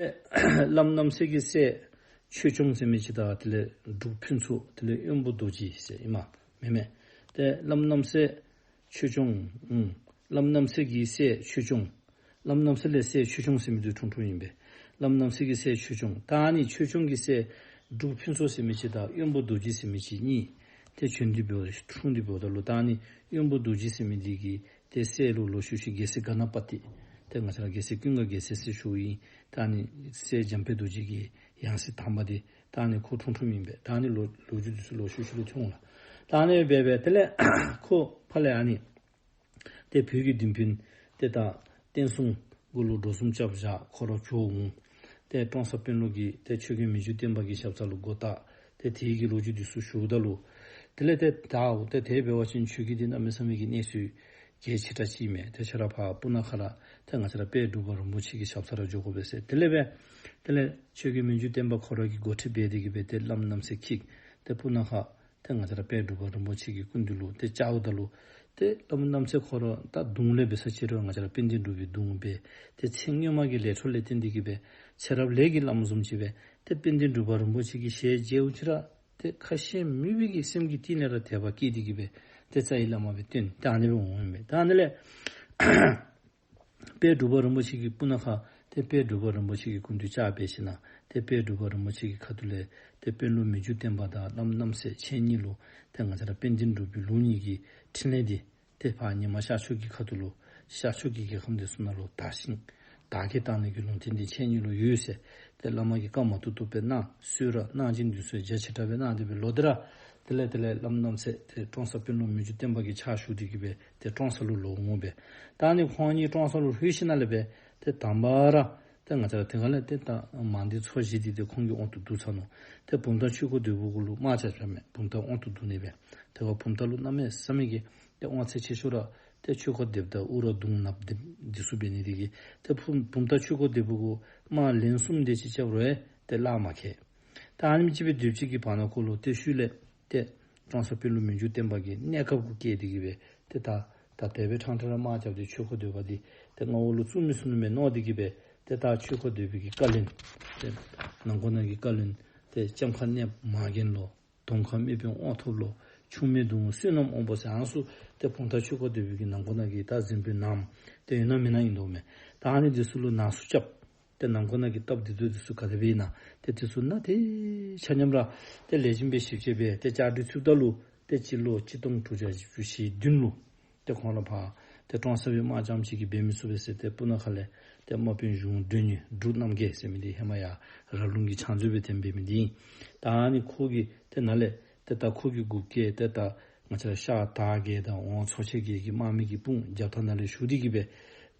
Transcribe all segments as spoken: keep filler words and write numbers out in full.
བླམ་རྣམ་སྲས་ཀྱི་སྲས་ཆོས་སྐྱོང་ཟེར་མི་ཅིག་དང་དེ་ལས་འབྲུག་ཕུན་ཚོགས་དེ་ལས་དབོན་པོ་རྡོ་རྗེ་ཟེར་ཨིན་མས། མེན་མེན། ཏེ་བླམ་རྣམ་སྲས་ཆོས་སྐྱོང་། ཨུམ། བླམ་རྣམ་སྲས་ཀྱི་སྲས་ཆོས་སྐྱོང་། བླམ་རྣམ་སྲས་ལས་སྲས་ཆོས་སྐྱོང་ཟེར་མི་དེ་འཁྲུངས་འཁྲུངསམ་ཨིན་པས། བླམ་རྣམ་སྲས་ཀྱི་སྲས་ཆོས་སྐྱོང་། ད་ཨ་ནི་ཆོས་སྐྱོང་གི་སྲས་འབྲུག་ཕུན་ཚོགས་ཟེར་མི་ཅིག་དང་དབོན་པོ་རྡོ་རྗེ་ཟེར་མི་ཅིག་གཉིས་ཏེ་བྱོན་ཏེ་འབདཝ་འཁྲུངས་ཏེ་འབདཝ་ད་ལུ་ད་ཨ་ནི་དབོན་པོ་རྡོ་རྗེ་ཟེར་མི་དེ་གིས་ཏེ་སྲས་ལུ་ལོག་ཤུལ་ཤུལ་རྒྱལ་སྲས་ག་ན་པ་ཏི། ཏེ་ང་བཅས་ར་རྒྱལ་སྲས་ཀུན་དགའ་རྒྱལ་མཚན་ཟེར་ཞུཝ་ཨིན། ད་ཨ་ནི་སྲས་འཇམ་དཔལ་རྡོ་རྗེ་གི་ཡང་སྲིད་དམ་པ་དེ་ད་ཨ་ནི་ཁོ་འཁྲུངས་འཁྲུངསམ་ཨིན་པས། ད་ཨ་ནི་ལོ་ལོ་རྒྱུས་དེ་ཚུ་ལོག་ཤུལ་ཤུལ་ལུ་ཐོན་འོང་ལགས། ད་ཨ་ནི་སྦེ་སྦེ་དེ་ལས་ཁོ་ཕར་ལས་ཨ་ནི་ཏེ་བོད་ཀྱི་ལྡིང་དཔོན་ཏེ་ད་བསྟན་སྲུང་གུ་ལུ་འགྲོ་སོང་རྐྱབ་བཞག་ཁོ་ར་བྱོག་འོང་། ཏེ་ཀྲོང་གསར་དཔོན་སློབ་ཀྱིས་ཏེ་ཆོས་རྒྱལ་མི་འགྱུར་བརྟན་པ་གི་ཞབས་ས་ལུ་མགོ་བཏགས། ཏེ་དེ་གི་ལོ་རྒྱུས་དེ་ཚུ་ཞུཝ་ད་ལུ་དེ་ལས་ཏེ་ད་འོ་ཏེ་དེ་འབད་བ་ཅིན་ཆོས་ཀྱི་འདི་གནམ་མེད་ས་མེད་ཀྱི་གནས་ཚུལ་གལ་ཆེ་དྲགས་ཅིག་མས། ཏེ་ཁྱོད་ར་ཕར་སྤུ་ན་ཁ་ར་ཏེ་ང་བཅས་ར་དཔལ་འབྲུག་པ་རིན་པོ་ཆེ་གི་ཞབས་ས་ར་འགྱོ་དགོ་པས་ཟེར། དེ་ལས་སྦེ་དེ་ལས་ཆོས་རྒྱལ་མི་འགྱུར་བརྟན་པ་ཁོ་ར་གིས་འགོ་ཁྲིད་འབད་དེ་གི་སྦེ་ཏེ་བླམ་རྣམ་སྲས་ཁྱིད་ཏེ་སྤུ་ན་ཁ་ཏེ་ང་བཅས་ར་དཔལ་འབྲུག་པ་རིན་པོ་ཆེ་གི་སྐུ་མདུན་ལུ་ཏེ་བཅརཝ་ད་ལུ་ཏེ་བླམ་རྣམ་སྲས་ཁོ་ར་ད་གདུང་ལས་འབད་ས་ཅིག་རུང་ང་བཅས་ར་དཔལ་ལྡན་འབྲུག་པའི་གདུང་སྦེ་ཏེ་ཚེ་སྔོན་མ་གི་ལས་འཕྲོ་ལས་བརྟེན་ཏེ་གི་སྦེ་ཚེ་རབས་ལས་ཀྱི་བླམ་བཟུམ་ཅིག་སྦེ་ཏེ་དཔལ་ལྡན་འབྲུག་པ་རིན་པོ་ཆེ་གི་ཞལ་མཇལཝ་ཅིག་ར་ཏེ་ཁ་ཞེ་མེད་པའི་གི་སེམས་ཀྱི་གཏིང་ལས་ར་དད་པ་སྐྱེས་ཏེ་གི་སྦེ་ཏེ་རྩ་བའི་བླ་མ་སྦེ་བསྟེན། ཏེ་ཨ་ནི་སྦེ་འོངམ་ཨིན་པས། ད་ཨ་ནི་ལས་དཔལ་འབྲུག་པ་རིན་པོ་ཆེ་གིས་སྤུ་ན་ཁ་ཏེ་དཔལ་འབྲུག་པ་རིན་པོ་ཆེ་གི་སྐུ་མདུན་བཅར་འབད་ཞིནམ་ལས་ཏེ་དཔལ་འབྲུག་པ་རིན་པོ་ཆེ་གི་ཁ་ཐུག་ལས་ཏེ་དཔོན་སློབ་མི་འགྱུར་བརྟན་པ་དང་བླམ་རྣམ་སྲས་ཁྱེད་གཉིས་ལུ་ཏེ་ང་བཅས་ར་དཔལ་ལྡན་འབྲུག་པའི་ལུགས་གཉིས་ཀྱི་ཕྲིན་ལས་འདི་ཏེ་ཕར་ཉི་མ་ཤར་ཕྱོགས་ཀྱི་ཁ་ཐུག་ལུ་ཤར་ཕྱོགས་ཀྱི་རྒྱལ་ཁམས་འདི་ཚུ་ནང་ལུ་དར་ཞིང་དར་རྒྱས་གཏང་ནི་གི་ལུང་བསྟན་འདི་ཁྱེད་གཉིས་ལུ་ཡོད་ཟེར་ཏེ་བླ་མ་གིས་བཀའ་མ་བཏུབ་བཏུབ་སྦེ་གནང་། གསོལ་ར་གནང་སྦྱིན་འདི་ཚུ་རྒྱ་ཆེ་དྲགས་སྦེ་གནང་སྟེ་སྦེ་ལོག་སྟེ་ར་དེ་ལས་དེ་ལས་བླམ་རྣམ་སྲས་ཏེ་ཀྲོང་གསར་དཔོན་སློབ་མི་འགྱུར་བརྟན་པ་གི་ཕྱག་ཞུ་སྟེ་གི་སྦེ་ཏེ་ཀྲོང་གསར་ལུ་ལོག་འོང་པས། ད་ཨ་ནི་ཁོང་གཉིས་ཀྲོང་གསར་ལུ་ལྷོད་ཞིནམ་ལས་སྦེ་ཏེ་དང་པ་ར་ཏེ་ང་བཅས་ར་དེ་སྒང་ལས་ཏེ་ད་མང་སྡེ་ཚོ་བཞི་འདི་ཏེ་ཁོང་གིས་དབང་དུ་བསྡུ་ཚར་ནུག། ཏེ་བུམ་ཐང་ཆོས་འཁོར་སྡེ་པ་གུ་ལུ་དམག་རྐྱབ་རྐྱབ་མས། བུམ་ཐང་དབང་དུ་བསྡུ་ནི་སྦེ། དེ་སྒང་བུམ་ཐང་ལུ་གནམ་མེད་ས་མེད་ཀྱི་ཏེ་དབང་ཚད་ཆེ་ཤོས་ར་ཏེ་ཆོས་འཁོར་སྡེ་པ་དང་ཨུ་ར་གདུང་ནགཔོ་འདི་འདི་ཚུ་འབད་ནི་དེ་གིས་ཏེ་བུམ་བུམ་ཐང་ཆོས་འཁོར་སྡེ་པ་གུ་དམག་ལན་གསུམ་དེ་ཅིག་རྐྱབ་རུང་ཡང་ཏེ་གླགས་མ་ཁེལ། ད་ཨ་ནེམ་ཅིག་སྦེ་སྡོདཔ་ཅིག་གི་བར་ན་ཁོ་ལུ་ཏེ་ཤུལ་ལས་ཏེ་ཀྲོང་གསར་དཔོན་སློབ་མི་འགྱུར་བརྟན་པ་གིས་གནས་སྐབས་གུ་བཀལ་ཏེ་གི་སྦེ་ཏེ་ད་ད་དེ་སྦེ་ཕྲང་ཕྲང་ར་དམག་རྐྱབ་སྟེ་ཆོས་འཁོར་སྡེ་པ་འདི་ཏེ་མངའ་འོག་ལུ་བཙུགས་མི་ཚུགས་ནི་མས་མནོ་སྟེ་གི་སྦེ་ཏེ་ད་ཆོས་འཁོར་སྡེ་པ་གི་བཀའ་བློན་ཏེ་ནང་འཁོད་ནང་གི་བཀའ་བློན་ཏེ་ལྕམ་མཁར་གནས་མ་རྒན་ལོ། གདོང་ཁ་སྨད་དཔོན་དབང་ཐོབ་ལོ། ཆུང་མའི་གདུང་བསོད་ནམས་དབང་པོ་ཟེར་ཨ་ནི་ཚུ་ཏེ་བུམ་ཐང་ཆོས་འཁོར་སྡེ་པ་གི་ནང་འཁོད་ནང་གི་ད་གཟིམ་དཔོན་ནམ་ཏེ་ཡོད་ན་མེད་ན་ཨིན་དོ་མས། ད་ཨ་ནི་འདི་ཚུ་ལུ་ནང་སུ་རྐྱབ། ཏེ་ནང་འཁོད་ནང་གི་སྟབས་བདེ་ཏོག་ཏོ་འདི་ཚུ་ག་དེ་སྦེ་ཨིན་ན། ཏེ་འདི་ཚུ་ནང་ཏེ་ཆ་མཉམ་ར་ཏེ་ལེགས་ཤོམ་སྦེ་ཞིབ་དཔྱད་འབད་ཏེ་བཅའ་སྒྲིག་ཚུགསཔ་ད་ལུ་ཏེ་སྤྱི་ལོ་གཅིག་སྟོང་དྲུག་བརྒྱ་བཞི་བཅུ་ཞེ་བདུན་ལུ་ཏེ་ཁོང་ར་ཕར་ཏེ་ཀྲོང་གསར་པའི་དམག་རྐྱངམ་ཅིག་གིས་འབད་མི་ཚུགས་པས་ཟེར་ཏེ་སྤུ་ན་ཁ་ལས་ཏེ་དམག་དཔོན་གཞུང་མགྲོན་གཉེར་འབྲུག་རྣམ་རྒྱལ་ཟེར་མི་འདི་ཧེ་མ་ཡར་ར་ལུང་གི་ཕྱག་མཛོད་སྦེ་འཐོན་འབད་མི་འདི་ཨིན། ད་ཨ་ནི་ཁོ་གིས་ཏེ་ནཱ་ལས་ཏེ་ད་ཁོ་གིས་འགོ་བཀལ་ཏེ་ད་ང་བཅས་ར་ཤར་དར་རྒྱས་དང་ཝང་ཚོ་ཆེན་རྒྱལ་གྱི་དམག་མི་གི་དཔུང་རྒྱབ་ཐང་ནང་ལས་ཞུ་སྟེ་གི་སྦེ་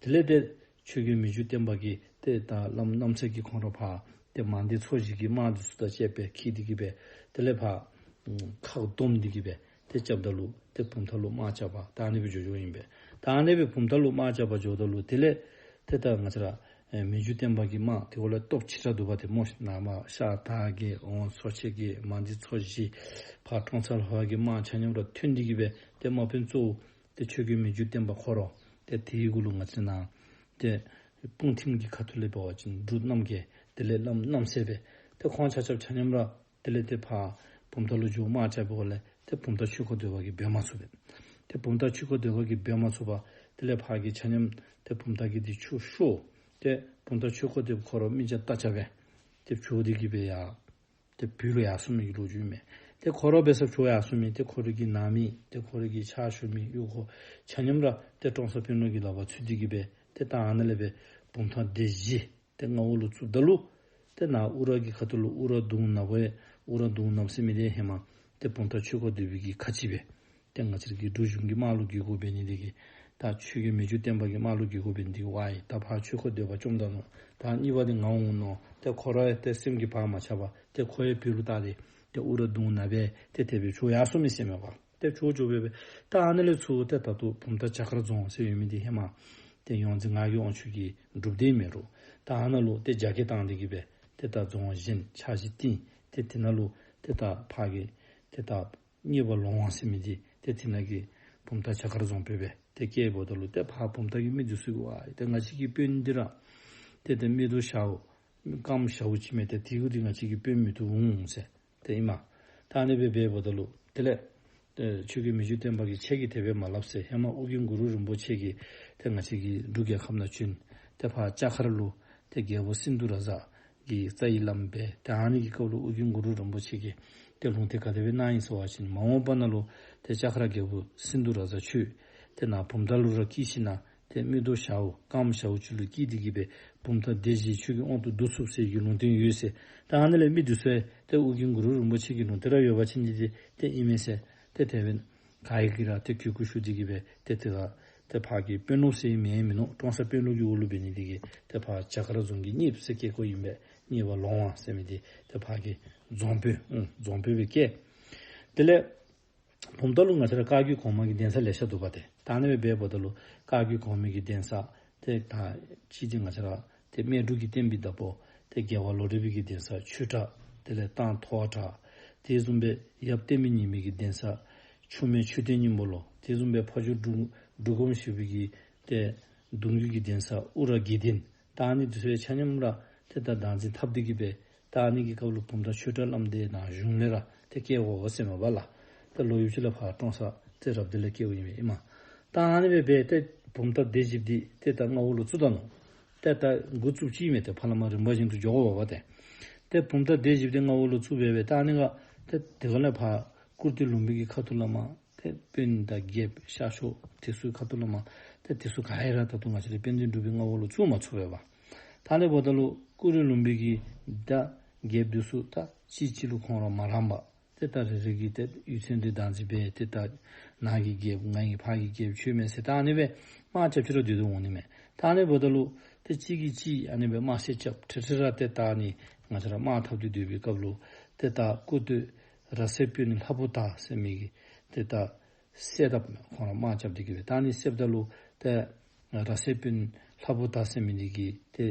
དེ་ལས་ཏེ་ཆོས་རྒྱལ་མི་འགྱུར་བརྟན་པ་གིས་ཏེ་ད་བླམ་རྣམ་སྲས་ཀྱིས་ཁོང་ར་ཕར་ཏེ་མང་སྡེ་ཚོ་བཞི་གི་དམག་འདི་ཚུ་དང་བཅས་པའི་འཁྱིད་དེ་གི་སྦེ་དེ་ལས་ཕར་ཁ་བསྡོམས་ཏེ་གི་སྦེ་ཏེ་རྐྱབ་ད་ལུ་ཏེ་བུམ་ཐང་ལུ་དམག་རྐྱབ་པར་ད་ཨ་ནི་སྦེ་འགྱོ་འགྱོཝ་ཨིན་པས། ད་ཨ་ནི་སྦེ་བུམ་ཐང་ལུ་དམག་རྐྱབ་པར་འགྱོཝ་ད་ལུ་དེ་ལས་ཏེ་ད་ང་བཅས་ར་ཨེ་མི་འགྱུར་བརྟན་པ་གི་དམག་དེ་ཁོ་ལས་སྟོབས་ཆེ་དྲགས་འདུག་པ་ཏེ་སྨོ། ནཱ་མར་ཤར་དར་རྒྱས་ཝང་ཚོ་ཆེན་རྒྱལ་མང་སྡེ་ཚོ་བཞི་ཕར་ཀྲོང་གསར་ལྷོ་པ་གི་དམག་ཆ་མཉམ་ར་ཐོན་ཏེ་གི་སྦེ་ཏེ་དམག་དཔོན་གཙོ་བོ་ཏེ་ཆོས་རྒྱལ་མི་འགྱུར་བརྟན་པ་ཁོ་ར་ཏེ་དེའི་གུ་ལུ་ང་བཅས་ནཱ་ཏེ་སྤུངས་ཐིམ་གྱི་ཁ་ཐུག་ལས་འབད་བ་ཅིན་འབྲུག་རྣམ་རྒྱལ་དེ་ལས་བླམ་རྣམ་སྲས་སྦེ་ཏེ་ཁོང་ཆ་ཁྱབ་ཆ་མཉམ་ར་དེ་ལས་ཏེ་ཕར་བུམ་ཐང་ལུ་འགྱོ་དམག་རྐྱབ་པའི་སྒང་ལས་ཏེ་བུམ་ཐང་ཆོས་འཁོར་སྡེ་པ་གིས་འབད་མ་ཚུགས་པས། ཏེ་བུམ་ཐང་ཆོས་འཁོར་སྡེ་པ་གིས་འབད་མ་ཚུགས་པར་དེ་ལས་ཕར་གྱི་ཆ་མཉམ་ཏེ་བུམ་ཐང་གི་འདི་ཆུ་ཤོར། ཏེ་བུམ་ཐང་ཆོས་འཁོར་སྡེ་པ་ཁོ་ར་མི་བརྒྱ་ལྟ་རྐྱབ་སྦེ་ཏེ་བྱོག་སྟེ་གི་སྦེ་ཡར་ཏེ་བོད་ལུ་ཡར་སོང་མི་གི་ལོ་རྒྱུས་མས། ཏེ་ཁོ་ར་འབད་ས་བྱོག་ཡར་སོང་མི་ཏེ་ཁོ་ར་གི་ནང་མི་ཏེ་ཁོ་ར་གི་ཕྱག་ཞུ་མི་གཡོག་ཁོ་ཆ་མཉམ་ར་ཏེ་ཀྲོང་གསར་དཔོན་སློབ་ཀྱི་ལག་པར་ཚུད་དེ་གི་སྦེ་ཏེ་ད་ཨ་ནཱ་ལས་སྦེ་བུམ་ཐང་སྡེ་བཞི་ཏེ་མངའ་འོག་ལུ་བཙུགསཔ་ད་ལུ་ཏེ་ནཱ་ཨུ་ར་གི་ཁ་ཐུག་ལུ་ཨུ་ར་གདུང་ནགཔོ་ཡང་ཨུ་ར་གདུང་ནགཔོ་ཟེར་མི་འདི་ཧེ་མ་ཏེ་བུམ་ཐང་ཆོས་འཁོར་སྡེ་པ་གི་ཁ་ཆེ་སྦེ་ཏེ་ང་བཅས་ར་གི་འབྲུག་གཞུང་གི་དམག་ལུ་འགོ་དགོཔ་འབད་ནི་དེ་གིས་ད་ཆོས་རྒྱལ་མི་འགྱུར་བརྟན་པ་གི་དམག་ལུ་འགོ་དགོཔ་འབད་ནི་དེ་གིས་ཝའི་ད་ཕར་ཆོས་འཁོར་སྡེ་པ་བཅོམ་ད་ནུག། ད་གཉིས་པ་འདི་ང་འོང་ནུག། ཏེ་ཁོ་ར་ཡང་ཏེ་སེམས་ཀྱིས་བག་མ་ཆགས་པར་ཏེ་ཁོ་ཡང་བོད་ལུ་བལྟ་སྟེ་ཏེ་ཨུ་ར་གདུང་ནགཔོ་ཡང་ཏེ་དེ་སྦེ་བྱོག་ཡར་སོང་མི་ཟེར་མས་པ། ཏེ་བྱོག་བྱོག་སྦེ་སྦེ་ད་ཨ་ནཱ་ལས་ཚུར་ཏེ་ད་ལྟོ་བུམ་ཐང་བྱ་དཀར་རྫོང་ཟེར་ཡོད་མི་འདི་ཧེ་མ་ཏེ་ཡོངས་འཛིན་ངག་གི་དབང་ཕྱུག་གི་སྒྲུབ་སྡེ་མེན་རུང་ད་ཨ་ནཱ་ལུ་ཏེ་རྒྱ་སྐྱེད་བཏང་སྟེ་གི་སྦེ་ཏེ་ད་རྫོང་བཞེངས་ཕྱག་བཞེས་བཏིང་། ཏེ་དེ་ནང་ལུ་ཏེ་ད་ཕར་གྱི་ཏེ་ད་གཉེར་པ་ལོང་བ་ཟེར་མི་འདི་ཏེ་དེ་ནང་གི་བུམ་ཐང་བྱ་དཀར་རྫོང་དཔོན་སྦེ་ཏེ་བསྐོཝ་ད་ལུ་ཏེ་ཕར་བུམ་ཐང་གི་མི་འདི་ཚུ་གིས་ཝའི་ཏེ་ང་བཅས་ཀྱི་དཔོན་འདི་ར་ཏེ་ཏེ་སྨད་དུ་ཞརཝ་ རྐངམ་ཞཝོ་ཅིག་མས། ཏེ་དེ་གུ་འདི་ང་བཅས་ཀྱིས་དཔོན་མི་བཏུབ་འོང་ཟེར་ཏེ་ཨིན་མས། ད་ཨ་ནི་སྦེ་འབདཝ་ད་ལུ་དེ་ལས་ཨེ་ཆོས་རྒྱལ་མི་འགྱུར་བརྟན་པ་གིས་ཁྱེད་ཀྱིས་དེ་སྦེ་མ་སླབ་ཟེར། ཧེ་མ་ཨོ་རྒྱན་གུ་རུ་རིན་པོ་ཆེ་གིས་ཏེ་ང་བཅས་ཀྱི་འབྲུག་རྒྱལ་ཁབ་ནང་བྱོན། ཏེ་ཕར་ལྕགས་མཁར་ལུ་ཏེ་རྒྱལ་པོ་སིནྡྷུ་རཱ་ཛ་གི་རྩ་བའི་བླམ་སྦེ། ཏེ་ཨ་ནི་གི་སྐབས་ལུ་ཨོ་རྒྱན་གུ་རུ་རིན་པོ་ཆེ་གིས་ཏེ་ལུང་བསྟན་ག་དེ་སྦེ་གནང་ཡི་ཟེར་བ་ཅིན་མ་འོངས་པ་ནང་ལུ་ཏེ་ལྕགས་མཁར་རྒྱལ་པོ་སིནྡྷུ་རཱ་ཛ་ཁྱོད་ཏེ་ནཱ་བུམ་ཐང་ལུ་ར་སྐྱེས་ཞིནམ་ལས་ཏེ་མིག་ཏོ་ཞརཝ་རྐངམ་ཞཝོ་ཅིག་ལུ་སྐྱེས་ཏེ་གི་སྦེ་བུམ་ཐང་སྡེ་བཞི་ཆོས་ཀྱི་དབང་དུ་བསྡུ་ཚུགས་ཟེར་གྱི་ལུང་བསྟན་ཡོད་ཟེར། ད་ཨ་ནི་ལས་མི་འདི་ཚུ་ཡང་ཏེ་ཨོ་རྒྱན་གུ་རུ་རིན་པོ་ཆེ་གི་ལུང་བསྟན་ར་ཡོད་པ་ཅིན་འདི་ཏེ་ཨིན་མས་ཟེར། ཏེ་དེ་སྦེ་ག་ཡི་གིས་ར་ཏེ་གུས་བཀུར་ཞུ་སྟེ་གི་སྦེ་ཏེ་དེ་ཁར་ཏེ་ཕར་གྱི་དཔོན་སློབ་ཟེར་མིང་མིན་ནུག། ཀྲོང་གསར་དཔོན་སློབ་ཀྱི་འོག་ལུ་འབད་ནི་འདི་གིས་ཏེ་ཕར་བྱ་དཀར་རྫོང་གི་གཉེརཔ་ཟེར་བཀལ་དགོཔ་ཨིན་པས། གཉེར་པ་ལོང་བ་ཟེར་མི་འདི་ཏེ་ཕར་གྱི་རྫོང་དཔོན་ཨུམ་རྫོང་དཔོན་སྦེ་བཀལ། དེ་ལས་བུམ་ཐང་ལུ་ང་བཅས་ར་བཀའ་བརྒྱུད་གོང་མ་གི་གདན་ས་ལེ་ཤ་འདུག་པ་ཏེ། ད་ཨ་ནི་སྦེ་འབདཝ་ད་ལུ་བཀའ་བརྒྱུད་གོང་མའི་གི་གདན་ས་ཏེ་ད་ཅི་འདི་ང་བཅས་ར་ཏེ་སྨད་འབྲུག་གི་བསྟན་པའི་བདག་པོ་ཏེ་རྒྱལ་བ་ལོ་རས་པའི་གི་གདན་ས་ཆོས་བྲག། དེ་ལས་སྟང་ཐོ་བ་བྲག། དེ་བཟུམ་སྦེ་ཡབ་བསྟན་པའི་ཉི་མའི་གི་གདན་ས་ཆུ་སྨད་མཆོད་རྟེན་སྙིང་པོ་ལོ། དེ་བཟུམ་སྦེ་ཕ་ཇོ་འབྲུག་འབྲུག་སྒོམ་ཞིག་པའི་གི་ཏེ་གདུང་བརྒྱུད་ཀྱི་གདན་ས་ཨུ་ར་དགེ་ལྡན། ད་ཨ་ནི་འདི་ཚུ་ཡང་ཆ་མཉམ་ར་ཏེ་ད་བདག་འཛིན་འཐབ་སྟེ་གི་སྦེ་ད་ཨ་ནི་གི་སྐབས་ལུ་བུམ་ཐང་ཆོས་གྲྭ་བླམ་འདི་ནཱ་གཞུང་ལས་ར་ཏེ་བཀལ་དགོ་ཟེར་མས་པ་ལགས། ཏེ་ལོག་ཡུདཔ་ཅིག་ལས་ཕར་ཀྲོང་གསར་ཏེ་རབ་སྡེ་ལས་བཀལཝ་ཨིན་པས་ཨིན་མས། ད་ཨ་ནི་སྦེ་འབད་ཏེ་བུམ་ཐང་སྡེ་བཞི་འདི་ཏེ་ད་མངའ་འོག་ལུ་བཙུགས་ད་ནུག། ཏེ་ད་འགོ་བཙུགསཔ་ཅིག་མས། ཏེ་ཕར་ལས་མར་རིམ་པ་བཞིན་དུ་འགྱོ་དགོ་པས་པ་ཏེ། ཏེ་བུམ་ཐང་སྡེ་བཞི་འདི་མངའ་འོག་ལུ་བཙུགས་སྦེ་སྦེ་ད་ཨ་ནི་ག་ཏེ་དེ་ག་ལས་ཕར་ཀུར་སྟོད་ལུང་པའི་གི་ཁ་ཐུག་ལས་མར་ཏེ་དཔོན་དང་རྒྱལཔོ་ཤར་ཕྱོགས་དེ་ཚུ་ཁ་ཐུག་ལས་མར་ཏེ་དེ་ཚུ་ག་ཡང་ར་ད་ལྟོ་ང་བཅས་རའི་དཔལ་ལྡན་འབྲུག་པའི་མངའ་འོག་ལུ་བཙུགས་མ་ཚུགས་པས་པ། ད་ཨ་ནི་འབདཝ་ད་ལུ་ཀུ་རི་ལུང་པའི་གི་ད་རྒྱལཔོ་དེ་ཚུ་ད་གཅིག་གཅིག་ལུ་ཁོང་ར་མ་རངས་པར་ཏེ་ད་རེ་རེ་གིས་ཏེ་ཡུལ་ཚན་འདི་བདག་འཛིན་འབད་དེ་ད་ནཱ་གི་རྒྱལཔོ་ང་ཨིན། ཕར་གྱི་རྒྱལཔོ་ཁྱོད་མས་ཟེར་ད་ཨ་ནི་སྦེ་དམག་རྐྱབ་ཅི་ར་སྡོད་དོ་འོང་ནི་མས། ད་ཨ་ནི་འབདཝ་ད་ལུ་ཏེ་གཅིག་གིས་གཅིག་ཨ་ནི་སྦེ་དམག་བསད་རྐྱབ་ཁྲིག་ཁྲི་ར་ཏེ་ད་ཨ་ནི་ང་བཅས་ར་དམག་འཐབ་སྟེ་སྡོད་པའི་སྐབས་ལུ་ཏེ་ད་ཀུར་སྟོད་ར་སའི་དཔོན་ལྷ་བུ་དར་ཟེར་མི་གིས་ཏེ་ད་གསད་དཔ་ཁོང་ར་དམག་རྐྱབ་སྟེ་གི་སྦེ་ད་ཨ་ནི་གསདཔ་ད་ལུ་ཏེ་ར་སའི་དཔོན་ལྷ་བུ་དར་ཟེར་མི་འདི་གིས་ཏེ་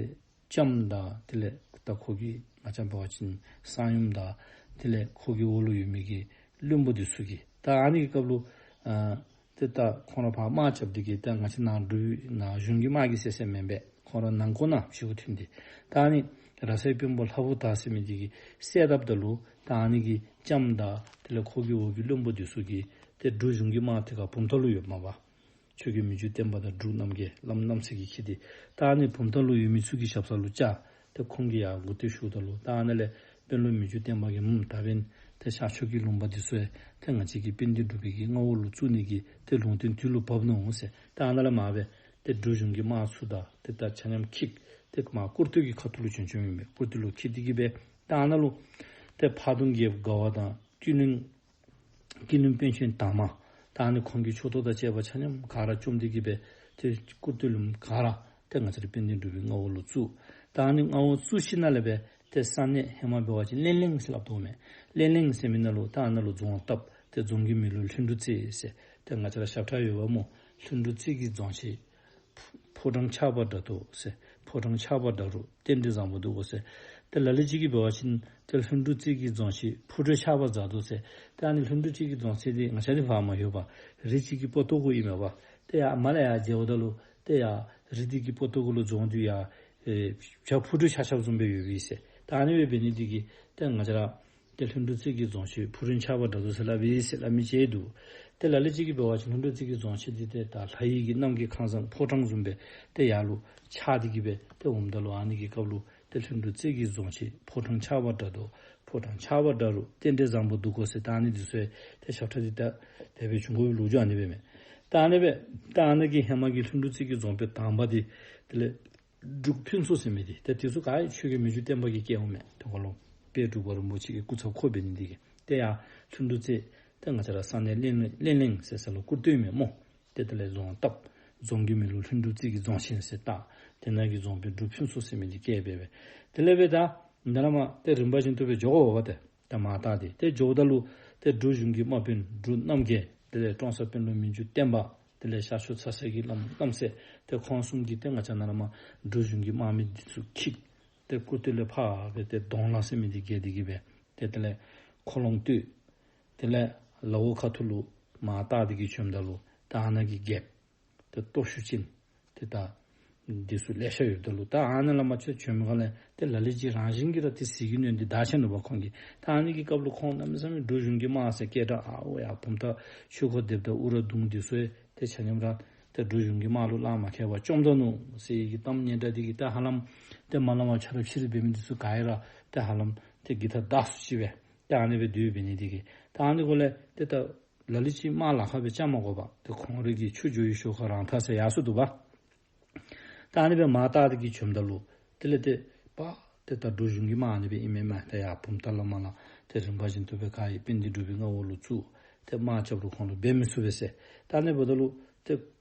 ལྕམ་དང་དེ་ལས་ད་ཁོ་གི་ང་བཅས་འབད་བ་ཅིན་གསང་ཡུམ་དང་དེ་ལས་ཁོ་གི་འོག་ལུ་ཡོད་མི་གི་བློན་པོ་འདི་ཚུ་གིས་ད་ཨ་ནི་གི་སྐབས་ལུ་ཨ་ཏེ་ད་ཁོང་ར་ཕར་དམག་རྐྱབ་སྟེ་གི་ད་ང་བཅས་ནཱ་འབྲུག་ནཱ་གཞུང་གི་དམག་གིས་བསད་བསདཔ་མེན་པས། ཁོང་ར་ནང་འཁོད་ནང་ཕྱི་ཁར་ཐོན་ཏེ་ད་ཨ་ནི་ར་སའི་དཔོན་པོ་ལྷ་བུ་དར་ཟེར་མི་འདི་གིས་གསད་དཔ་ད་ལུ་ད་ཨ་ནི་གི་ལྕམ་དང་དེ་ལས་ཁོ་གི་འོག་གི་བློན་པོ་འདི་ཚུ་གིས་ཏེ་འབྲུག་གཞུང་གི་དམག་དེ་ཁར་བུམ་ཐང་ལུ་ཡོདཔ་མས་པ། ཆོས་རྒྱལ་མི་འགྱུར་བརྟན་པ་དང་འབྲུག་རྣམ་རྒྱལ་བླམ་རྣམ་སྲས་ཀྱིས་འཁྱིད་དེ་ད་ཨ་ནི་བུམ་ཐང་ལུ་ཡོད་མི་ཚུ་གི་ཞབས་ས་ལུ་བཅར། ཏེ་ཁོང་གིས་ཡར་མགུ་ཏོ་ཞུཝ་ད་ལུ་ད་ཨ་ནཱ་ལས་དཔོན་སློབ་མི་འགྱུར་བརྟན་པ་གིས་ཨུམ་ད་འབདན་ཏེ་ཤར་ཕྱོགས་ཀྱི་ལུང་པ་འདི་ཚུ་ཡང་ཏེ་ང་བཅས་ཀྱི་དཔལ་ལྡན་འབྲུག་པའི་གི་མངའ་འོག་ལུ་བཙུགས་ནི་གི་ཏེ་ལུང་བསྟན་དུས་ལུ་བབས་ནུག་ཟེར། ད་ཨ་ནཱ་ལས་མར་སྦེ་ཏེ་འབྲུག་གཞུང་གི་དམག་ཚུ་དང་ཏེ་ད་ཆ་མཉམ་འཁྱིད་དེ་མར་ཀུར་སྟོད་ཀྱི་ཁ་ཐུག་ལུ་བྱོན་བྱོནམ་ཨིན་པས། ཀུར་སྟོད་ལུ་འཁྱིད་དེ་གི་སྦེ་ད་ཨ་ནཱ་ལུ་ཏེ་ཕག་གདོང་རྒྱལཔོ་དགའ་བ་དང་ཀུན་གླིང་ཀུན་གླིང་པཎ་ཆེན་དར་མ་ད་ཨ་ནི་ཁོང་གི་ཕྱོགས་གཏོགས་དང་བཅས་པ་ཆ་མཉམ་ག་ར་བཅོམ་སྟེ་གི་སྦེ་ཏེ་ཀུར་སྟོད་ལུ་ག་ར་ཏེ་ང་བཅས་རའི་དཔལ་ལྡན་འབྲུག་པའི་མངའ་འོག་ལུ་བཙུགས། ད་ཨ་ནི་མངའ་འོག་བཙུགས་ཞིནམ་ལས་སྦེ་ཏེ་ས་གནས་ཧེ་མ་འབད་བ་ཅིན་གླེན་གླིང་ཟེར་སླབ་དོ་མས། གླེན་གླིང་ཟེར་མི་ནང་ལུ་ད་ཨ་ནཱ་ལུ་རྫོང་བཏབ། ཏེ་རྫོང་གི་མིང་ལུ་ལྷུན་གྲུབ་རྩེ་ཟེར། ཏེ་ང་བཅས་ར་ཞབས་ཁྲ་ཡོདཔ་སྨོ། ལྷུན་གྲུབ་རྩེ་གི་རྫོང་ཆེན་ཕོ་བྲང་ཆགས་པ་འདྲ་འདུག་ཟེར། ཕོ་བྲང་ཆགས་པ་འདྲ་རུང་རྟེན་འབྲེལ་བཟང་པོ་འདུག་གོ་ཟེར། ཏེ་ལ་ལུ་ཅིག་གིས་འབད་བ་ཅིན་ཏེ་ལྷུན་གྲུབ་རྩེ་གི་རྫོང་ཆེན་ཕོ་བྲང་ཆགས་པ་མཛའ་འདུག་ཟེར། ཏེ་ཨ་ནི་ལྷུན་གྲུབ་རྩེ་གི་རྫོང་ཆེན་འདི་ང་བཅས་འདི་ཕར་མ་ཡོད་པར་རི་གཅིག་གི་སྤོ་ཏོ་གུ་ཨིན་མས་པ། ཏེ་ཡར་མར་ལས་ཡར་མཇལཝ་ད་ལུ་ཏེ་ཡར་རི་འདི་གི་སྤོ་ཏོ་གུ་ལུ་རྫོང་འདི་ཡར་ཨེ་བྱག་ཕུག་རོན་ཆགས་ཆགསཔ་བཟུམ་སྦེ་ཡོདཔ་ཨིན་ཟེར། ད་ཨ་ནི་སྦེ་འབད་ནི་འདི་གིས་ཏེ་ང་བཅས་ར་ཏེ་ལྷུན་གྲུབ་རྩེ་གི་རྫོང་ཆེན་ཕུག་རོན་ཆགས་པ་འདྲ་འདུག་ཟེར་སླབ་ཨིན་ཟེར་སླབ་མི་ཅིག་འདུག། ཏེ་ལ་ལུ་ཅིག་གིས་འབད་བ་ཅིན་ལྷུན་གྲུབ་རྩེ་གི་རྫོང་ཆེན་འདི་ཏེ་ད་ལྷ་ཡི་གི་རྣམ་རྒྱལ་ཁང་བཟང་ཕོ་བྲང་བཟུམ་སྦེ་ཏེ་ཡར་ལུ་ཆགས་ཏེ་གི་སྦེ་ཏེ་འོངམ་ད་ལུ་ཨ་ནི་གི་སྐབས་ལུ་ཏེ་ལྷུན་གྲུབ་རྩེ་གི་རྫོང་ཆེན་ཕོ་བྲང་ཆགས་པ་འདྲ་འདུག། ཕོ་བྲང་ཆགས་པ་འདྲ་རུང་རྟེན་འབྲེལ་བཟང་པོ་འདུག་གོ་ཟེར། ད་ཨ་ནི་འདི་ཚུ་ཏེ་ཞབས་ཁྲ་འདི་ད་དེ་སྦེ་བྱུང་དགོ་པའི་ལོ་རྒྱུས་ཨ་ནི་སྦེ་མས། ད་ཨ་ནི་སྦེ་ད་ཨ་ནི་གི་ཧེ་མ་གི་ལྷུན་གྲུབ་རྩེ་གི་རྫོང་དཔོན་དང་པ་འདི་དེ་ལས་འབྲུག་ཕུན་ཚོགས་ཟེར་མི་འདི་ཏེ་དེ་ཚུ་ག་ཆོས་རྒྱལ་མི་འགྱུར་བརྟན་པ་གིས་བསྐོཝ་མས། ཏེ་ཁོ་ལུ་དཔལ་འབྲུག་པ་རིན་པོ་ཆེ་གི་སྐུ་ཚབ་ཁོ་འབད་ནི་འདི་གིས་ཏེ་ཡར་ལྷུན་གྲུབ་རྩེ་ཏེ་ང་བཅས་ར་ས་གནས་གླེན་གླེན་གླེན་གླིང་ཟེར་ས་ལུ་ཀུར་སྟོད་མས་སྨོ། ཏེ་དེ་ལས་རྫོང་བཏབ། རྫོང་གི་མིང་ལུ་ལྷུན་གྲུབ་རྩེ་གི་རྫོང་ཆེན་ཟེར་བཏགས། དེ་ནང་གི་རྫོང་དཔོན་འབྲུག་ཕུན་ཚོགས་ཟེར་མི་འདི་བསྐོས་སྦེ་སྦེ་དེ་ལས་སྦེ་ད་ནཱ་ལས་མར་ཏེ་རིམ་པ་བཞིན་དུ་སྦེ་འགྱོ་དགོ་པས་ཏེ། ད་མར་ད་འདི་ཏེ་འགྱོཝ་ད་ལུ་ཏེ་འབྲུག་གཞུང་གི་དམག་དཔོན་འབྲུག་རྣམ་རྒྱལ་དེ་ལས་ཀྲོང་གསར་དཔོན་སློབ་མི་འགྱུར་བརྟན་པ་དེ་ལས་ཤར་ཕྱོགས་ཚ་སེ་གི་བླམ་རྣམ་སྲས་ཏེ་ཁོང་གསུམ་གྱིས་ཏེ་ང་བཅས་ནཱ་ལས་མར་འབྲུག་གཞུང་གི་དམག་མི་འདི་ཚུ་འཁྱིད། ཏེ་ཀུར་སྟོད་ལས་ཕར་སྦེ་ཏེ་གདོང་ལ་ཟེར་མི་འདི་བརྒལ་ཏེ་གི་སྦེ་ཏེ་དེ་ལས་ཁོ་ལོང་སྟོད་དེ་ལས་ལ་འོག་ཁ་ཐུག་ལུ་མར་བལྟ་སྟེ་གི་བྱོནམ་ད་ལུ་ད་ཨ་ནཱ་གི་རྒྱལཔོ་ཏེ་སྟོབས་ཤུགས་ཅན་ཏེ་ད་ འདི་ཚུ་ལེ་ཤ་ཡོདཔ་ད་ལུ་ད་ཨ་ནཱ་ལས་མར་ཚུར་བྱོནམ་ཁ་ལས་ཏེ་ལ་ལུ་ཅིག་རང་བཞིན་གྱིས་ར་ཏེ་ཟིལ་གྱིས་གནོན་ཏེ་བདའ་ཆི་ནུག་པ་ཁོང་གིས། ད་ཨ་ནི་གི་སྐབས་ལུ་ཁོང་གནམ་མེད་ས་མེད་འབྲུག་གཞུང་གི་དམག་ཟེར་སྐད་གྲགས་ཨའོ་ཡ་བུམ་ཐང་ཆོས་འཁོར་སྡེ་པ་དང་ཨུ་ར་གདུང་འདི་ཚུ་ཡང་ཏེ་ཆ་མཉམ་ར་ཏེ་འབྲུག་གཞུང་གི་དམག་ལུ་ལག་མ་ཁེལ་བར་བཅོམ་ད་ནུག་ཟེར་གྱི་གཏམ་སྙན་གྲགས་འདི་གིས་ད་ཧ་ལམ་ཏེ་མ་ལ་མ་ཆ་རོགས་ཕྱི་རུ་འབད་མི་འདི་ཚུ་ག་ར་ཏེ་ཧ་ལམ་ཏེ་གི་ཐ་བདའ་སུ་ཅིག་སྦེ་ཏེ་ཨ་ནི་སྦེ་སྡོད་འབད་ནི་འདི་གིས་ད་ཨ་ནི་གུ་ལས་ཏེ་ད་ལ་ལུ་ཅིག་དམག་ལཱ་ཁག་སྦེ་བཅའ་མ་དགོ་པར་ཏེ་ཁོང་རའི་གི་ཆོས་རྒྱུ་ཡི་ཤོ་ཁ་རང་ཐག་ཟེར་ཡར་སོ་འདུག་པ། ད་ཨ་ནི་སྦེ་མར་བཏགས་ཏེ་གི་བྱོནམ་ད་ལུ་དེ་ལས་ཏེ་པ་ཏེ་ད་འབྲུག་གཞུང་གི་དམག་ཨ་ནི་སྦེ་ཨིན་མས་མས། ཏེ་ཡར་བུམ་ཐང་ལས་མར་ལས་ཏེ་རིམ་པ་བཞིན་དུ་སྦེ་ག་ཡི་དཔལ་ལྡན་འབྲུག་པའི་མངའ་འོག་ལུ་ཚུད། ཏེ་དམག་རྐྱབ་རུང་ཁོང་ལུ་འབད་མི་ཚུགས་པས་ཟེར། ད་ཨ་ནི་འབདཝ་ད་ལུ་ཏེ་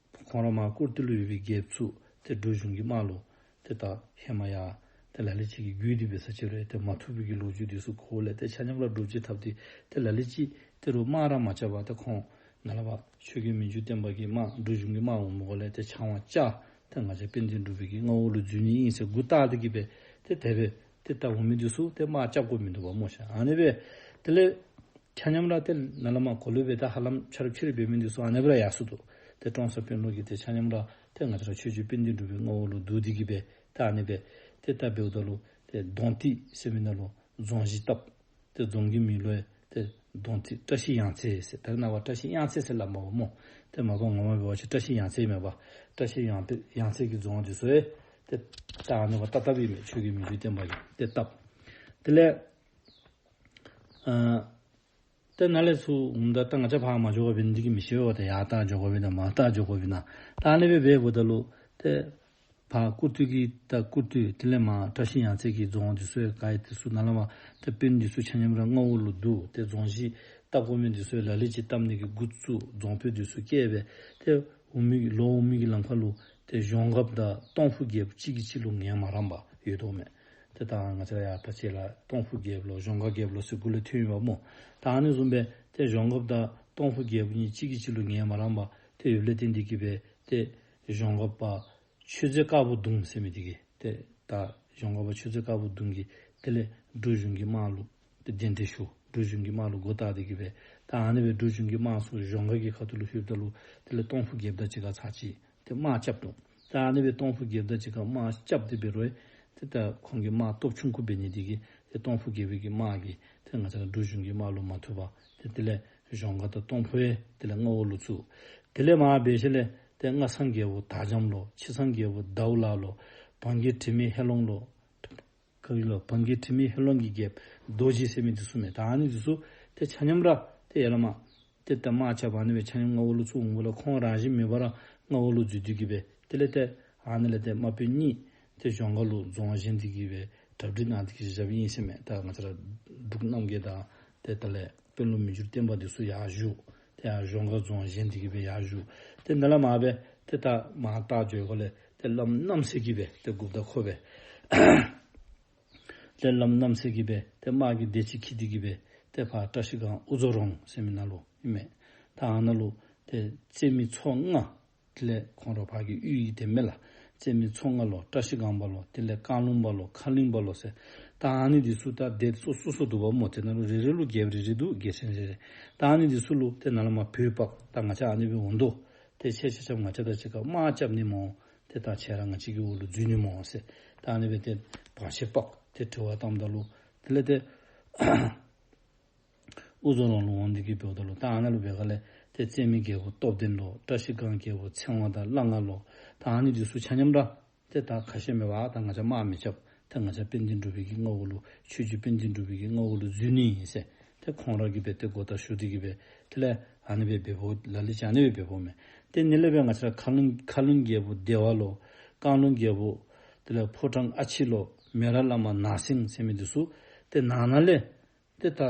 ཁོང་ར་མར་ཀུར་སྟོད་ལུ་ཡོད་པའི་རྒྱལཔོ་ཚུ་ཏེ་འབྲུག་གཞུང་གི་དམག་ལུ་ཏེ་ད་ཧེ་མ་ཡར་ཏེ་ལ་ལུ་ཅིག་གིས་བརྒྱུད་དེ་འབད་ས་ཅིག་རུང་ཏེ་མ་ཐུབ་པའི་གི་ལོ་རྒྱུས་འདི་ཚུ་གོ་ལས་ཏེ་ཆ་མཉམ་ར་འདྲོག་ཅིག་འཐབ་སྟེ་ཏེ་ལ་ལུ་ཅིག་ཏེ་རུང་དམག་ར་མ་རྐྱབ་པར་ཏེ་ཁོང་ནཱ་ལས་ཕར་ཆོས་རྒྱལ་མི་འགྱུར་བརྟན་པ་གི་དམག་འབྲུག་གཞུང་གི་དམག་འོངམ་གུ་ལས་ཏེ་ཆང་བ་བཅག་ཏེ་ང་བཅས་དཔལ་ལྡན་འབྲུག་པའི་གི་མངའ་འོག་ལུ་འཛུལ་ནི་ཨིན་ཟེར་མགུ་བཏགས་ཏེ་གི་སྦེ་ཏེ་དེ་སྦེ་ཏེ་ད་འོང་མི་འདི་ཚུ་ཏེ་དམག་རྐྱབ་དགོ་མི་འདུག་པ་སྨོ་ཤ། ཨ་ནི་སྦེ་དེ་ལས་ཆ་མཉམ་ར་ཏེ་ནཱ་ལས་མར་གོ་ལུ་སྦེ་ད་ཧ་ལམ་ཆ་རོགས་ཕྱི་རུ་འབད་མི་འདི་ཚུ་ཨ་ནི་སྦེ་ར་ཡར་སོ་འདུག། ཏེ་ཀྲོང་གསར་དཔོན་སློབ་ཀྱིས་ཏེ་ཆ་མཉམ་ར་ཏེ་ང་བཅས་ར་ཆོས་རྗེ་དཔལ་ལྡན་འབྲུག་པའི་མངའ་འོག་ལུ་བསྡུ་སྟེ་གི་སྦེ་ད་ཨ་ནི་སྦེ་ཏེ་ད་འབདཝ་ད་ལུ་ཏེ་གདོང་ཏི་ཟེར་མི་ནང་ལུ་རྫོང་གཞི་བཏབ། ཏེ་རྫོང་གི་མིང་ལུ་ཡང་ཏེ་གདོང་ཏི་བཀྲ་ཤིས་གཡང་རྩེ་ཟེར། ད་རེས་ནངས་པ་བཀྲ་ཤིས་གཡང་རྩེ་ཟེར་སླབ་མས་པ་སྨོ། ཏེ་མ་པ་ངོ་མ་འབད་བ་ཅིན་བཀྲ་ཤིས་གཡང་རྩེ་མེན་པར་བཀྲ་ཤིས་གཡང་རྩེ་གཡང་རྩེ་གི་རྫོང་འདི་ཚུ་ཡང་ཏེ་ད་ཨ་ནི་སྦེ་བཏབ་བཏབཔ་ཨིན་མས། ཆོས་རྒྱལ་མི་འགྱུར་བརྟན་པ་གིས་ཏེ་བཏབ། དེ་ལས་ཨ་ཏེ་ནཱ་ལས་ཚུར་འོངམ་ད་ད་ང་བཅས་ཕར་མ་འགྱོ་དགོ་པས་ནི་འདི་གིས་མི་ཤེས་པས། ཏེ་ཡར་ད་འགྱོ་དགོ་པས་ན་མར་ད་འགྱོ་དགོ་པས་ན། ད་ཨ་ནི་སྦེ་འབདཝ་ད་ལུ་ཏེ་ཕར་ཀུར་སྟོད་ཀྱི་ད་ཀུར་སྟོད་དེ་ལས་མར་བཀྲ་ཤིས་གཡང་རྩེ་གི་རྫོང་འདི་ཚུ་ཡང་ག་ཡི་འདི་ཚུ་ནཱ་ལས་མར་ཏེ་དཔོན་འདི་ཚུ་ཆ་མཉམ་ར་མངའ་འོག་ལུ་བསྡུ། ཏེ་རྫོང་གཞི་བཏབ་དགོ་མི་འདི་ཚུ་ཡང་ལ་ལུ་ཅིག་བཏབ་ནི་གི་འགོ་བཙུགས། རྫོང་དཔོན་འདི་ཚུ་བསྐོས་སྦེ་ཏེ་འོང་མི་གི་ལོག་འོང་མི་གི་ལམ་ཁ་ལུ་ཏེ་གཞོང་སྒརཔ་དང་སྟོང་ཕུ་རྒྱལཔོ་གཅིག་གིས་གཅིག་ལུ་ངལ་མ་རངས་པར་ཡོད་དོ་མས། ཏེ་ད་ང་བཅས་ཡར་ད་ཅི་ལས་སྟོང་ཕུ་རྒྱལཔོ་ལོ་གཞོང་སྒར་རྒྱལཔོ་ལོ་ཟེར་མགུ་ལས་ཐོན་ཡོདཔ་སྨོ། ད་ཨ་ནི་བཟུམ་སྦེ་ཏེ་གཞོང་སྒརཔ་དང་སྟོང་ཕུ་རྒྱལཔོ་གཉིས་གཅིག་གིས་གཅིག་ལུ་ངལ་མ་རངས་པར་ཏེ་ཡོདཔ་ལས་བརྟེན་ཏེ་གི་སྦེ་ཏེ་གཞོང་སྒརཔ་ཆོས་མཛད་དཀར་པོ་གདུང་ཟེར་མི་འདི་གིས་ཏེ་ད་གཞོང་སྒརཔ་ཆོས་མཛད་དཀར་པོ་གདུང་གིས་དེ་ལས་འབྲུག་གཞུང་གི་དམག་ལུ་ཏེ་གདན་འདྲེན་ཞུ། འབྲུག་གཞུང་གི་དམག་ལུ་མགུ་བཏགས་ཏེ་གི་སྦེ་ད་ཨ་ནི་སྦེ་འབྲུག་གཞུང་གི་དམག་ཚུ་གཞོང་སྒར་གྱི་ཁ་ཐུག་ལུ་ལྷོདཔ་ད་ལུ་དེ་ལས་སྟོང་ཕུ་རྒྱལཔོ་དང་གཅིག་ཁར་ཚར་གཅིག་ཏེ་དམག་རྐྱབ་འདུག། ད་ཨ་ནི་སྦེ་སྟོང་ཕུ་རྒྱལཔོ་དང་གཅིག་ཁར་དམག་རྐྱབ་སྟེ་འབད་རུང་ཏེ་ད་ཁོང་གི་དམག་སྟོབས་ཆུང་ཀུ་འབད་ནི་འདི་གིས་ཏེ་སྟོང་ཕུ་རྒྱལཔོ་གི་དམག་གིས་ཏེ་ང་བཅས་འབྲུག་གཞུང་གི་དམག་ལུ་མ་ཐུབ་པར་ཏེ་དེ་ལས་གཞོང་སྒར་དང་སྟོང་ཕུ་ཡང་དེ་ལས་མངའ་འོག་ལུ་ཚུད། དེ་ལས་མར་འབད་ཞིནམ་ལས་ཏེ་སྔ་ཚང་རྒྱལ་པོ་དར་འཇམ་ལོ། ཕྱི་ཚང་རྒྱལ་པོ་ཟླཝ་ལ་ལོ། བང་གི་དྲི་མེད་ཧེ་ལོང་ལོ། ག་གི་ལོ། བང་གི་དྲི་མེད་ཧེ་ལོང་གི་རྒྱལཔོ་རྡོ་རྗེ་ཟེར་མི་འདི་ཚུ་མས། ད་ཨ་ནི་འདི་ཚུ་ཏེ་ཆ་མཉམ་ར་ཏེ་ཡར་ལས་མར་ཏེ་ད་དམག་རྐྱབ་ཨ་ནི་སྦེ་ཆ་མཉམ་མངའ་འོག་ལུ་ཚུད་འོང་བ་ལས་ཁོང་རང་བཞིན་མེད་པར་ར་མངའ་འོག་ལུ་འཛུལ་ཏེ་གི་སྦེ་དེ་ལས་ཏེ་ཨ་ནི་ལས་ཏེ་དམག་དཔོན་གཉིས་ཏེ་གཞོང་སྒར་ལུ་རྫོང་བཞེངས་ཏེ་གི་སྦེ་གྲ་སྒྲིག་གནང་སྟེ་གི་བཞགཔ་ཨིན་ཟེར་མས། ད་ང་བཅས་ར་འབྲུག་རྣམ་རྒྱལ་དང་ཏེ་དེ་ལས་དཔོན་སློབ་མི་འགྱུར་བརྟན་པ་འདི་ཚུ་ཡར་བཞུགས། ཏེ་ཡར་གཞོང་སྒར་རྫོང་བཞེངས་ཏེ་གི་སྦེ་ཡར་བཞུགས། ཏེ་ནཱ་ལས་མར་སྦེ་ཏེ་ད་མར་ད་འགྱོ་དགོ་ལས་ཏེ་བླམ་རྣམ་སྲས་ཀྱིས་སྦེ་ཏེ་འགོ་བདག་ཁོ་སྦེ་ཏེ་བླམ་རྣམ་སྲས་ཀྱིས་སྦེ་ཏེ་དམག་གི་སྡེ་གཅིག་འཁྱིད་དེ་གི་སྦེ་ཏེ་ཕར་བཀྲ་ཤིས་སྒང་དབུ་རྫོང་རོང་ཟེར་མི་ནང་ལུ་ཨིན་མས། ད་ཨ་ནཱ་ལུ་ཏེ་རྩེ་མི་ཚོ་ལྔ་དེ་ལས་ཁོང་ར་ཕར་གྱི་གཡུས་ཀྱི་དེ་མས་ལགས། རྩེ་མི་ཚོ་ལྔ་ལོ། བཀྲ་ཤིས་སྒང་པ་ལོ། དེ་ལས་བཀང་ལུང་པ་ལོ། ཁ་གླིང་པ་ལོ་ཟེར། ད་ཨ་ནི་འདི་ཚུ་ད་སྡེ་སོ་སོ་སོ་འདུག་པ་སྨོ། དེ་ནང་ལུ་རེ་རེ་ལུ་རྒྱལཔོ་རེ་རེ་འདུག། རྒྱལ་ཕྲན་རེ་རེ། ད་ཨ་ནི་འདི་ཚུ་ལུ་ཏེ་ནཱ་ལས་མར་བོད་དཔག། ད་ང་བཅས་ཨ་ནི་སྦེ་འོང་དོ། ཏེ་ཁྱེད་ཆ་ཁྱབ་ང་བཅས་དང་གཅིག་ཁར་དམག་རྐྱབ་ནི་སྨོ། ཏེ་ད་ཁྱེད་ར་ང་བཅས་ཀྱི་འོག་ལུ་འཛུལ་ནི་སྨོ་ཟེར། ད་ཨ་ནི་སྦེ་ཏེ་བར་ཆད་དཔག། ཏེ་དྲི་བ་བཏངམ་ད་ལུ་དེ་ལས་ཏེ་དབུ་རྫོང་རོང་ལུ་འོང་སྟེ་གི་འབདཝ་ད་ལུ་ད་ཨ་ནཱ་ལུ་འབད་ག་ལས་ཏེ་རྩེ་མི་རྒྱལ་པོ་སྟོབས་ལྡན་ལོ། བཀྲ་ཤིས་སྒང་རྒྱལ་པོ་ཚེ་དབང་དང་གླང་ང་ལོ། ད་ཨ་ནི་འདི་ཚུ་ཆ་མཉམ་ར་ཏེ་ད་ཁ་ཤས་མེད་པར་ད་ང་བཅས་དམག་མི་རྐྱབ། ད་ང་བཅས་དཔལ་ལྡན་འབྲུག་པའི་གི་མངའ་འོག་ལུ་ཆོས་རྗེ་དཔལ་ལྡན་འབྲུག་པའི་གི་མངའ་འོག་ལུ་འཛུལ་ནི་ཨིན་ཟེར་ཏེ་ཁོང་ར་གིས་སྦེ་ཏེ་མགུ་བཏགས་ཞུ་སྟེ་གི་སྦེ་དེ་ལས་ཨ་ནི་སྦེ་འབདཝ་ལ་ལུ་ཅིག་ཨ་ནི་སྦེ་འབདཝ་མས། ཏེ་ཨ་ནི་ལས་སྦེ་ང་བཅས་ར་ཁ་གླིང་ཁ་གླིང་རྒྱལ་པོ་བདེ་བ་ལོ། བཀང་ལུང་རྒྱལ་པོ་དེ་ལས་ཕོ་བྲང་ཨ་ཕྱི་ལོ། མེ་རག་བླ་མ་ནག་སེང་ཟེར་མི་འདི་ཚུ་ཏེ་ནང་ན་ལས་ཏེ་ད་ཨ་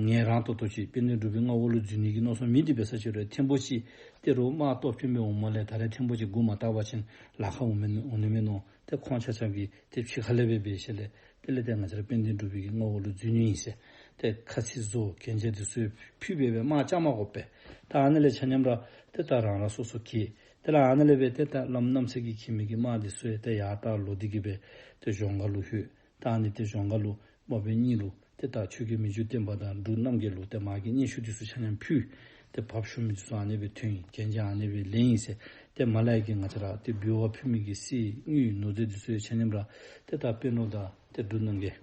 ངལ་རངས་ཏོག་ཏོ་ཅིག་དཔལ་ལྡན་འབྲུག་པའི་མངའ་འོག་ལུ་འཛུལ་ནི་གི་མནོ་བསམ་མེད་དེ་འབད་ས་ཅིག་རུང་ཐེངས་པོ་ཅིག་ཏེ་རོགས་དམག་སྟོབས་ཆེན་པོ་འོངམ་ལས་ད་རེས་ཐེངས་པོ་ཅིག་མགུ་མ་བཏགས་པ་ཅིན་ལཱ་ཁག་འོང་མི་འོང་ནི་མས་མནོ། ཏེ་ཁོང་ཆ་ཁྱབ་ཀྱིས་ཏེ་ཕྱི་ཁ་ལས་སྦེ་འབད་ཞིནམ་ལས་དེ་ལས་ཏེ་ང་བཅས་ར་དཔལ་ལྡན་འབྲུག་པའི་གི་མངའ་འོག་ལུ་འཛུལ་ནི་ཨིན་ཟེར་ཏེ་ཁ་ཚིག་བཟོ། གན་རྒྱ་འདི་ཚུ་ཕུལ་སྦེ་སྦེ་དམག་རྐྱབ་མ་དགོ་པས། ད་ཨ་ནི་ལས་ཆ་མཉམ་ར་ཏེ་ད་རང་རང་སོ་སོ་གིས་དེ་ལས་ཨ་ནི་ལས་སྦེ་ཏེ་ད་བླམ་རྣམ་སྲས་ཀྱིས་འཁྱིད་མི་གི་དམག་འདི་ཚུ་ཡང་ཏེ་ཡར་ད་ལོག་སྟེ་གི་སྦེ་ཏེ་གཞོང་སྒར་ལུ་ལྷོད། ད་ཨ་ནི་ཏེ་གཞོང་སྒར་ལུ་དམག་དཔོན་གཉིས་ལུ་ཏེ་ད་ཆོས་རྒྱལ་མི་འགྱུར་བརྟན་པ་དང་འབྲུག་རྣམ་རྒྱལ་ལུ་ཏེ་དམག་གི་སྙན་ཞུ་འདི་ཚུ་ཆ་མཉམ་ཕུལ། ཏེ་བབས་ཞུ་མི་འདི་ཚུ་ཨ་ནི་སྦེ་ཐོན་ཡི། གན་རྒྱ་ཨ་ནི་སྦེ་ལེན་ཡི་ཟེར། ཏེ་མ་ལ་ཡ་གི་ང་བཅས་ར་ཏེ་འབུལ་བ་ཕུལ་མི་གི་གསེར་དངུལ་ནོར་རྫས་འདི་ཚུ་ཡང་ཆ་མཉམ་ར་ཏེ་ད་དཔོན་སློབ་དང་ཏེ་འབྲུ་ནང་གི་